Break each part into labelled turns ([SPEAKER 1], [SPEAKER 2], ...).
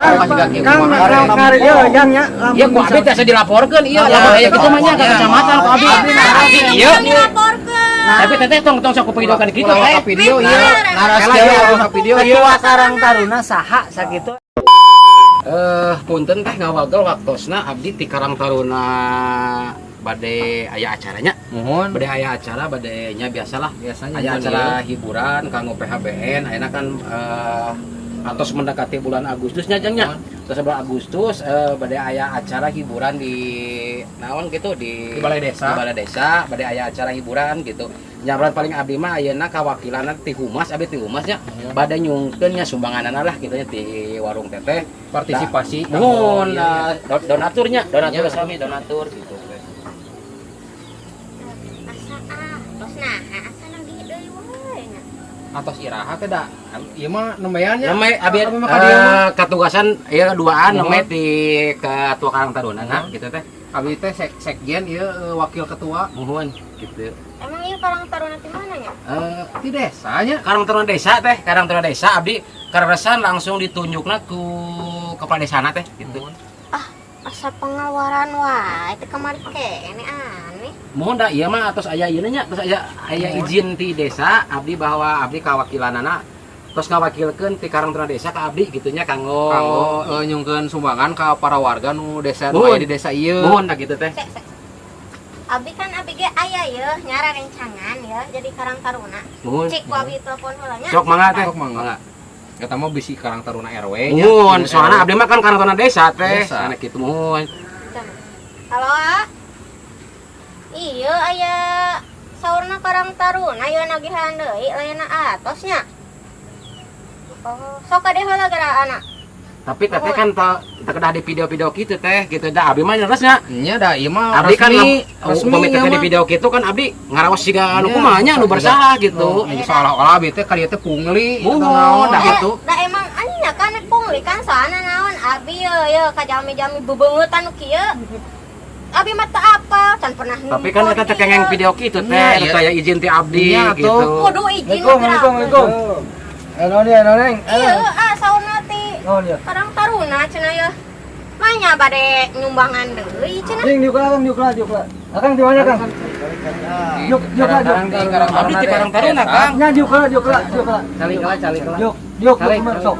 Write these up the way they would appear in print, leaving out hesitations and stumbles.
[SPEAKER 1] Kang, kari ieu yang nya.
[SPEAKER 2] Iya, ku abi teh dilaporkeun ieu, lamun aya kitu mah nya ka kecamatan ku abi. Tapi ieu
[SPEAKER 3] Dilaporkeun.
[SPEAKER 2] Tapi teteh tong tong sok videokan kitu teh.
[SPEAKER 4] Video ieu.
[SPEAKER 5] Naras
[SPEAKER 4] Kela ieu ka video ieu.
[SPEAKER 5] Ketua Karang Taruna saha sakitu?
[SPEAKER 2] Punten teh ngawagel waktosna, abdi ti Karang Taruna bade aya acaranya.
[SPEAKER 4] Mohon.
[SPEAKER 2] Bade aya acara, bade nya biasalah.
[SPEAKER 4] Biasanya
[SPEAKER 2] aya acara hiburan kanggo PHBN ayeuna kan, atos mendekati bulan Agustus nya jang nya. Terus bulan Agustus, bade aya acara hiburan di naon gitu di
[SPEAKER 4] Di balai desa.
[SPEAKER 2] Di balai desa bade aya acara hiburan gitu. Nyabran paling abdi mah ayeuna kawakilan ti humas, abdi ti humas nya, bade nyungkeun nya sumbanganana lah gitu nya ti warung teteh.
[SPEAKER 4] Partisipasi.
[SPEAKER 2] Mohon.
[SPEAKER 4] Iya.
[SPEAKER 2] Donaturnya, donatur
[SPEAKER 4] Iya.
[SPEAKER 2] sami donatur gitu.
[SPEAKER 3] Asa ah, tos nah, asa nagih deui wae nya.
[SPEAKER 4] Atos iraha teh da. Ieu mah nembean nya.
[SPEAKER 2] Namanya abi
[SPEAKER 4] Abi mah ka dieu mah.
[SPEAKER 2] Katugasan ieu duaan
[SPEAKER 4] Mohon.
[SPEAKER 2] namanya ti ketua Karang Taruna nah,
[SPEAKER 4] Mohon.
[SPEAKER 2] Gitu teh.
[SPEAKER 4] Abi teh sekjen ieu, wakil ketua.
[SPEAKER 2] Mohon gitu.
[SPEAKER 3] Emang ieu Karang Taruna di mana nya?
[SPEAKER 4] Di desa nya.
[SPEAKER 2] Karang Taruna desa teh, Karang Taruna desa abdi karesan langsung ditunjukna ku kepala desana teh gitu.
[SPEAKER 3] Asa pengeluaran wae teh kamari kene aneh.
[SPEAKER 2] Mohon da ieu mah atos aya ieu nya, tos aya aya izin ti desa abdi bahwa abdi kawakilanana tos ngawakilkeun ti Karang Taruna desa ka abdi gitu nya kanggo
[SPEAKER 4] Kanggo nyungkeun sumbangan ka para warga nu desa nu
[SPEAKER 2] Mohon.
[SPEAKER 4] aya di desa ieu.
[SPEAKER 2] Mohon da gitu teh.
[SPEAKER 3] Sek, sek. Abi kan abi ge aya ye nyara rencangan ya jadi Karang Taruna.
[SPEAKER 2] Mohon.
[SPEAKER 3] Cik ku abi telepon heula nya.
[SPEAKER 2] Sok mangga teh.
[SPEAKER 4] Sok mangga. Eta mah bisi Karang Taruna RW nya.
[SPEAKER 2] Mohon, soalnya abdi mah kan Karang Taruna desa teh.
[SPEAKER 4] Desa.
[SPEAKER 2] Sana kitu mohon.
[SPEAKER 3] Halo, ah. Iya aya saurna Karang Taruna ieu nagihan deui lainna atos nya. Oh, sok ka heula gara anak.
[SPEAKER 2] Tapi teteh kan teu kedah di video-video gitu teh gitu da abdi mah leresnya.
[SPEAKER 4] Nya da ieu mah
[SPEAKER 2] Abdi kan
[SPEAKER 4] resmi, resmi
[SPEAKER 2] upami
[SPEAKER 4] ieu
[SPEAKER 2] teteh di
[SPEAKER 4] mah.
[SPEAKER 2] Video gitu kan abdi ngaraos siga anu
[SPEAKER 4] Iya,
[SPEAKER 2] kumaha nya anu bersalah gitu.
[SPEAKER 4] Oh, seolah-olah abdi teh ka dieu teh pungli atau
[SPEAKER 2] Muhun,
[SPEAKER 4] naon
[SPEAKER 2] dah
[SPEAKER 3] Eh,
[SPEAKER 4] gitu.
[SPEAKER 3] da emang anya kan pungli kan soalna naon abi ye ye ka jalmi-jalmi bebeungeutan nu kieu. Abi mah teu apal, can pernah
[SPEAKER 2] Tapi kan eta teh kengeng video gitu teh,
[SPEAKER 4] Iya, iya.
[SPEAKER 2] teu aya izin ti abdi
[SPEAKER 4] Iya,
[SPEAKER 2] gitu.
[SPEAKER 4] tuh.
[SPEAKER 3] Kudu izin.
[SPEAKER 1] Assalamualaikum, Assalamualaikum. Naon dia, naon neng?
[SPEAKER 3] Iya, ah saurna ti
[SPEAKER 1] Naon dia?
[SPEAKER 3] Karang Taruna cenah ye. Manya bade nyumbangan deui cenah.
[SPEAKER 1] Ding, diuk lah, Kang, diuk lah, diuk lah. Akang di mana, Kang? Diuk, diuk lah, diuk.
[SPEAKER 2] Abdi ti Karang Taruna, Kang.
[SPEAKER 1] Nya diuk lah, diuk lah, diuk lah.
[SPEAKER 5] Calik lah, calik lah.
[SPEAKER 1] Diuk, diuk,
[SPEAKER 5] Calik,
[SPEAKER 1] diuk, sok.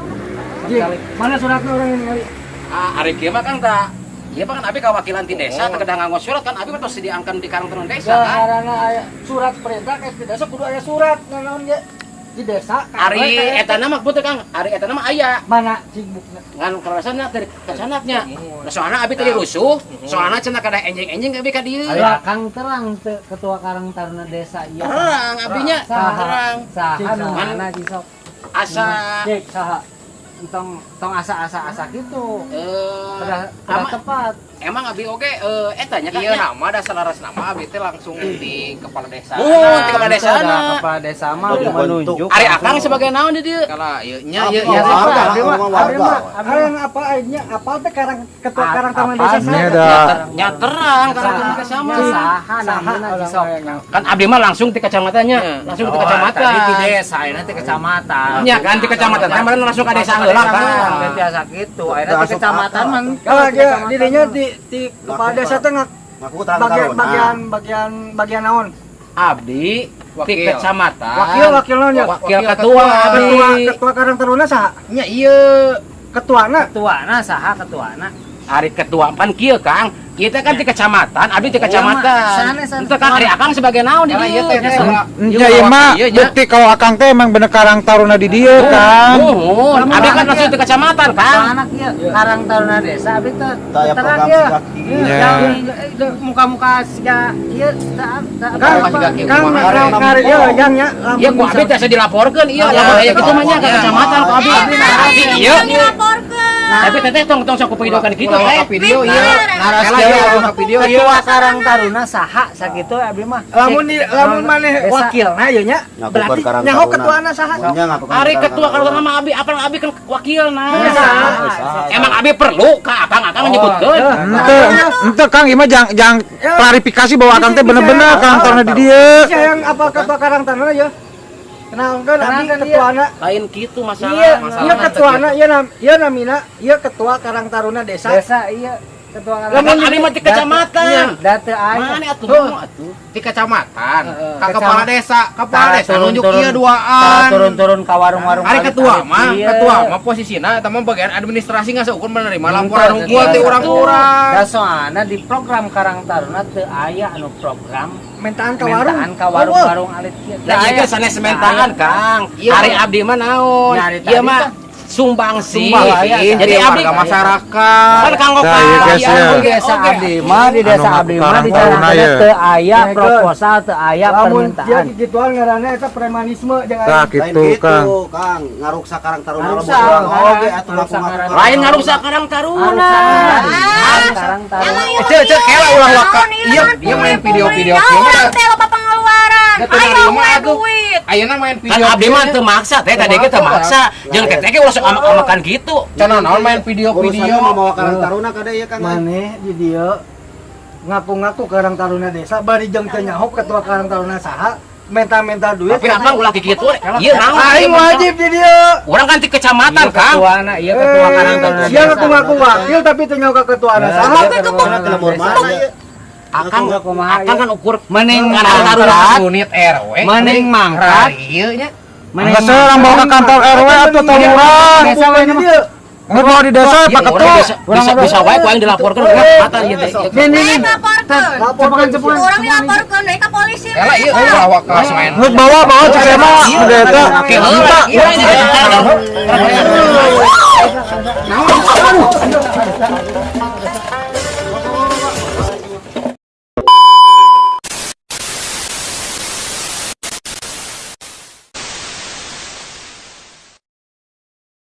[SPEAKER 1] Jing, mana suratnya orang ini kali?
[SPEAKER 2] Ah, ari kieu mah kan tak. Iya mah kan abi kawakilan ti desa, teu kedah nganggo surat kan abi mah tos diangkeun di Karang Taruna desa kan.
[SPEAKER 1] Karena aya surat perintah ke di desa kudu aya surat naon ge di desa.
[SPEAKER 2] Ari eta mah punten Kang, ari eta mah aya.
[SPEAKER 1] Mana cing bukna?
[SPEAKER 2] Ngan kaleresanna teu kasanatnya. Nah, soalna abi tadi rusuh, soalna cenah kada enjing-enjing abi ka dieu.
[SPEAKER 5] Ari Akang terang teu ketua Karang Taruna desa ieu?
[SPEAKER 2] Terang abinya,
[SPEAKER 5] Saha?
[SPEAKER 2] Terang.
[SPEAKER 5] Saha nu
[SPEAKER 1] Cik,
[SPEAKER 5] mana di sok?
[SPEAKER 2] Asa
[SPEAKER 1] Cik, saha?
[SPEAKER 5] Tong tong asa-asa asa gitu.
[SPEAKER 2] Eh,
[SPEAKER 5] Kedah kedah tepat.
[SPEAKER 2] Emang abi oge eta nya kan.
[SPEAKER 4] Iya nama da salaras nama abdi teh langsung di kepala desa.
[SPEAKER 2] Muhun, ti kepala desa.
[SPEAKER 5] Itu dah, kepala desa mah
[SPEAKER 6] Oh,
[SPEAKER 5] menunjuk.
[SPEAKER 2] Ari Akang sebagai naon di dieu?
[SPEAKER 4] Kala ieu nya ieu
[SPEAKER 6] Apa?
[SPEAKER 4] ieu.
[SPEAKER 6] Warga,
[SPEAKER 1] Abi mah,
[SPEAKER 6] rumah
[SPEAKER 1] abi
[SPEAKER 6] warga.
[SPEAKER 1] mah, karang apa akhirnya apal teh karang ketua Karang Taruna
[SPEAKER 5] Apa?
[SPEAKER 1] desa
[SPEAKER 7] Ini
[SPEAKER 1] saha?
[SPEAKER 7] ada
[SPEAKER 2] Nya terang Karang Taruna desa mah.
[SPEAKER 5] Saha namina
[SPEAKER 1] Saha
[SPEAKER 5] di sok?
[SPEAKER 2] Kan abdi mah langsung ti kecamatannya, langsung ti
[SPEAKER 5] Oh,
[SPEAKER 2] kecamatan.
[SPEAKER 5] tadi di desa, ayeuna ti kecamatan.
[SPEAKER 2] Nya kan ti kecamatan, teh meureun langsung ka desa heula kan.
[SPEAKER 5] Kan biasa gitu. Ayeuna ti
[SPEAKER 6] Masuk
[SPEAKER 5] kecamatan
[SPEAKER 6] akal.
[SPEAKER 5] mah.
[SPEAKER 1] Kalau dia dirinya di kepala desa teh ngak
[SPEAKER 6] Ngaku terang
[SPEAKER 1] bagian
[SPEAKER 6] taruna.
[SPEAKER 1] Bagian bagian bagian naon?
[SPEAKER 2] Abdi ti
[SPEAKER 4] Wakil.
[SPEAKER 2] Kecamatan.
[SPEAKER 1] Wakil, wakil naon ya?
[SPEAKER 2] Wakil ketua abdi.
[SPEAKER 1] Ketua, ketua Karang Taruna saha?
[SPEAKER 4] Nya ieu.
[SPEAKER 1] Ketuana.
[SPEAKER 5] Ketuana saha ketuana?
[SPEAKER 2] Ari ketua pan kieu Kang. Kita kan di kecamatan, abdi di kecamatan.
[SPEAKER 5] Sana, sana.
[SPEAKER 2] Itu kan ari Akang sebagai naon di
[SPEAKER 4] Kala
[SPEAKER 2] dieu?
[SPEAKER 4] ieu teh teh.
[SPEAKER 7] Ya ieu mah
[SPEAKER 4] Iya, nya.
[SPEAKER 7] bukti kalau Akang teh emang bener Karang Taruna di dieu, Kang.
[SPEAKER 2] Muhun, abdi kan langsung di kecamatan, Kang.
[SPEAKER 5] Anak ieu Karang Taruna desa abdi teh
[SPEAKER 6] Taya
[SPEAKER 5] terang
[SPEAKER 6] program
[SPEAKER 5] ieu.
[SPEAKER 6] siga kieu.
[SPEAKER 7] Ya.
[SPEAKER 5] Muka-muka siga ieu teu teu
[SPEAKER 1] Kang,
[SPEAKER 4] Siga kieu
[SPEAKER 1] Kang,
[SPEAKER 4] kumaha.
[SPEAKER 1] kang kari ieu yang nya
[SPEAKER 2] Iya, ku abdi teh dilaporkeun ieu, lamun aya kitu mah nya ka kecamatan ku abdi. Tapi ieu
[SPEAKER 3] Dilaporkeun.
[SPEAKER 2] Tapi teteh tong tong sok videokan kitu
[SPEAKER 4] Ulah
[SPEAKER 2] teh.
[SPEAKER 4] ka video ieu.
[SPEAKER 5] Naras
[SPEAKER 4] Kala ieu ka video ieu.
[SPEAKER 5] Ketua Karang Taruna saha sakitu abdi mah.
[SPEAKER 1] Lamun di lamun maneh
[SPEAKER 5] Desa.
[SPEAKER 1] wakilna ieu nya
[SPEAKER 6] Ngaku
[SPEAKER 1] berarti
[SPEAKER 6] Karang
[SPEAKER 1] nyaho
[SPEAKER 6] Taruna.
[SPEAKER 1] ketuana saha?
[SPEAKER 6] Nya ngaku
[SPEAKER 2] Ari ketua Karang Taruna mah abi, apa abi kan wakilna.
[SPEAKER 1] Saha?
[SPEAKER 2] Emang abi perlu ka Akang, Akang nyebutkeun.
[SPEAKER 7] Ente, ente Kang, ieu mah jang jang klarifikasi bahwa Akang teh bener-bener Karang Taruna di dieu.
[SPEAKER 1] Siapa yang apa ketua Karang Taruna ya? Kenalkeun abdi
[SPEAKER 5] Kenalkeun, iya.
[SPEAKER 1] ketuana.
[SPEAKER 2] Lain kitu masalah.
[SPEAKER 1] Iya,
[SPEAKER 4] masalah
[SPEAKER 1] iya ketuana, iya nam, iya namina, iya ketua Karang Taruna desa.
[SPEAKER 5] Desa iya ketua
[SPEAKER 2] Lamun abdi mah di kecamatan.
[SPEAKER 5] Da teu aya.
[SPEAKER 2] Mana atuh mau atuh?
[SPEAKER 4] Di kecamatan,
[SPEAKER 5] Heeh.
[SPEAKER 4] ka kepala desa, kepala
[SPEAKER 5] Tara
[SPEAKER 4] desa nunjuk
[SPEAKER 5] turun-turun-
[SPEAKER 4] ieu duaan.
[SPEAKER 5] Tara turun-turun ka warung-warung.
[SPEAKER 4] Ari ketua
[SPEAKER 5] alit-alit
[SPEAKER 4] mah,
[SPEAKER 5] ieu.
[SPEAKER 4] ketua mah posisina eta mah bagian administrasi nggak seukur menerima laporan
[SPEAKER 5] Henteu,
[SPEAKER 4] hungkul ti
[SPEAKER 5] henteu.
[SPEAKER 4] urang-urang.
[SPEAKER 5] Da soalna di program Karang Taruna teu aya anu program
[SPEAKER 1] Mentaan ka warung.
[SPEAKER 5] mentaan ka warung-warung alit kieu. Teu
[SPEAKER 2] Lah
[SPEAKER 5] aya.
[SPEAKER 2] ieu sanes mentaan, Kang.
[SPEAKER 4] Iya,
[SPEAKER 2] Ari
[SPEAKER 4] Bang.
[SPEAKER 2] abdi mah naon?
[SPEAKER 5] Nyari
[SPEAKER 2] Ieu
[SPEAKER 5] tadi
[SPEAKER 2] mah
[SPEAKER 5] tah.
[SPEAKER 2] sumbangsi.
[SPEAKER 4] Sumbangsi,
[SPEAKER 2] Jadi
[SPEAKER 4] ti
[SPEAKER 2] abdi
[SPEAKER 4] warga masyarakat.
[SPEAKER 2] kan kanggo
[SPEAKER 7] Nah, iya, guys,
[SPEAKER 2] ka
[SPEAKER 7] ya.
[SPEAKER 5] Di desa abdi mah di desa
[SPEAKER 7] Anu
[SPEAKER 5] abdi mah
[SPEAKER 7] Karang
[SPEAKER 5] di
[SPEAKER 7] Taruna
[SPEAKER 5] Taruna
[SPEAKER 7] ya.
[SPEAKER 5] teu aya
[SPEAKER 1] Dengekeun.
[SPEAKER 5] proposal, teu aya
[SPEAKER 1] Lamun
[SPEAKER 5] permintaan.
[SPEAKER 1] dia kikituan ngaranna eta premanisme jeung
[SPEAKER 7] Tah
[SPEAKER 1] aing.
[SPEAKER 7] gitu Kang.
[SPEAKER 6] Kang, ngaruksak Karang Taruna
[SPEAKER 5] Ngaruksak,
[SPEAKER 6] lamun urang oge atuh
[SPEAKER 5] ngaruksak
[SPEAKER 6] ngaku-ngaku
[SPEAKER 5] Karang
[SPEAKER 2] Lain ngarusak Karang Taruna.
[SPEAKER 5] Karang Taruna.
[SPEAKER 4] Cek, cek, kela ulah waka. Iya, dia main video-video kieu mah.
[SPEAKER 3] Naon teh loba pengeluaran.
[SPEAKER 4] Da teu
[SPEAKER 3] Ayo
[SPEAKER 4] narima
[SPEAKER 3] we
[SPEAKER 4] atuh.
[SPEAKER 3] duit.
[SPEAKER 4] Ayeuna main
[SPEAKER 2] Kan
[SPEAKER 4] video.
[SPEAKER 2] abdi mah teu maksa teh tadi ge teu maksa. Jeung teteh ge ulah sok amak-amakan gitu.
[SPEAKER 4] Cenah naon main video-video.
[SPEAKER 6] Urusanna mah mawa Karang Taruna kada ieu Kang.
[SPEAKER 1] Maneh di dieu ngaku-ngaku Karang Taruna desa bari jeung teu nyaho ketua Karang Taruna saha menta-menta duit.
[SPEAKER 2] Tapi abang ulah kikitu. Ieu naon?
[SPEAKER 1] Aing wajib di dieu.
[SPEAKER 2] Urang kan di kecamatan,
[SPEAKER 5] Iya
[SPEAKER 2] Kang.
[SPEAKER 5] ketuana, iya ketua Karang Taruna.
[SPEAKER 1] Sia ngaku-ngaku wakil tapi teu nyaho ka ketuana
[SPEAKER 5] Nah,
[SPEAKER 1] saha.
[SPEAKER 5] iya, ketua
[SPEAKER 6] Karang
[SPEAKER 5] Taruna
[SPEAKER 6] Taruna
[SPEAKER 5] desa.
[SPEAKER 6] mana ieu?
[SPEAKER 2] Akang
[SPEAKER 5] Kumaha,
[SPEAKER 2] akang kan ukur
[SPEAKER 5] Mending
[SPEAKER 2] Karang Taruna.
[SPEAKER 5] mangkat,
[SPEAKER 4] Unit RW.
[SPEAKER 5] mending mangkat,
[SPEAKER 4] Ieu nya.
[SPEAKER 5] mending
[SPEAKER 7] Enggak serang bawa ke kantor RW atau tawuran.
[SPEAKER 5] Desa we
[SPEAKER 1] Di dieu.
[SPEAKER 7] Nggak bawa di desa
[SPEAKER 2] Iya,
[SPEAKER 7] Pak
[SPEAKER 2] orang
[SPEAKER 7] Ketua.
[SPEAKER 2] bisa bisa bisa wae ku aing dilaporkeun ke kecamatan ieu teh.
[SPEAKER 5] Nih nih
[SPEAKER 3] Eh
[SPEAKER 5] nih.
[SPEAKER 3] laporkeun.
[SPEAKER 1] Laporkeun
[SPEAKER 5] Cepetan,
[SPEAKER 3] Urang dilaporkeun deui ka polisi.
[SPEAKER 4] Kela ieu ulah waka main.
[SPEAKER 7] Nggak bawa bawa cek saya mah di desa.
[SPEAKER 2] Oke, heula. Iya, ini.
[SPEAKER 4] Naon?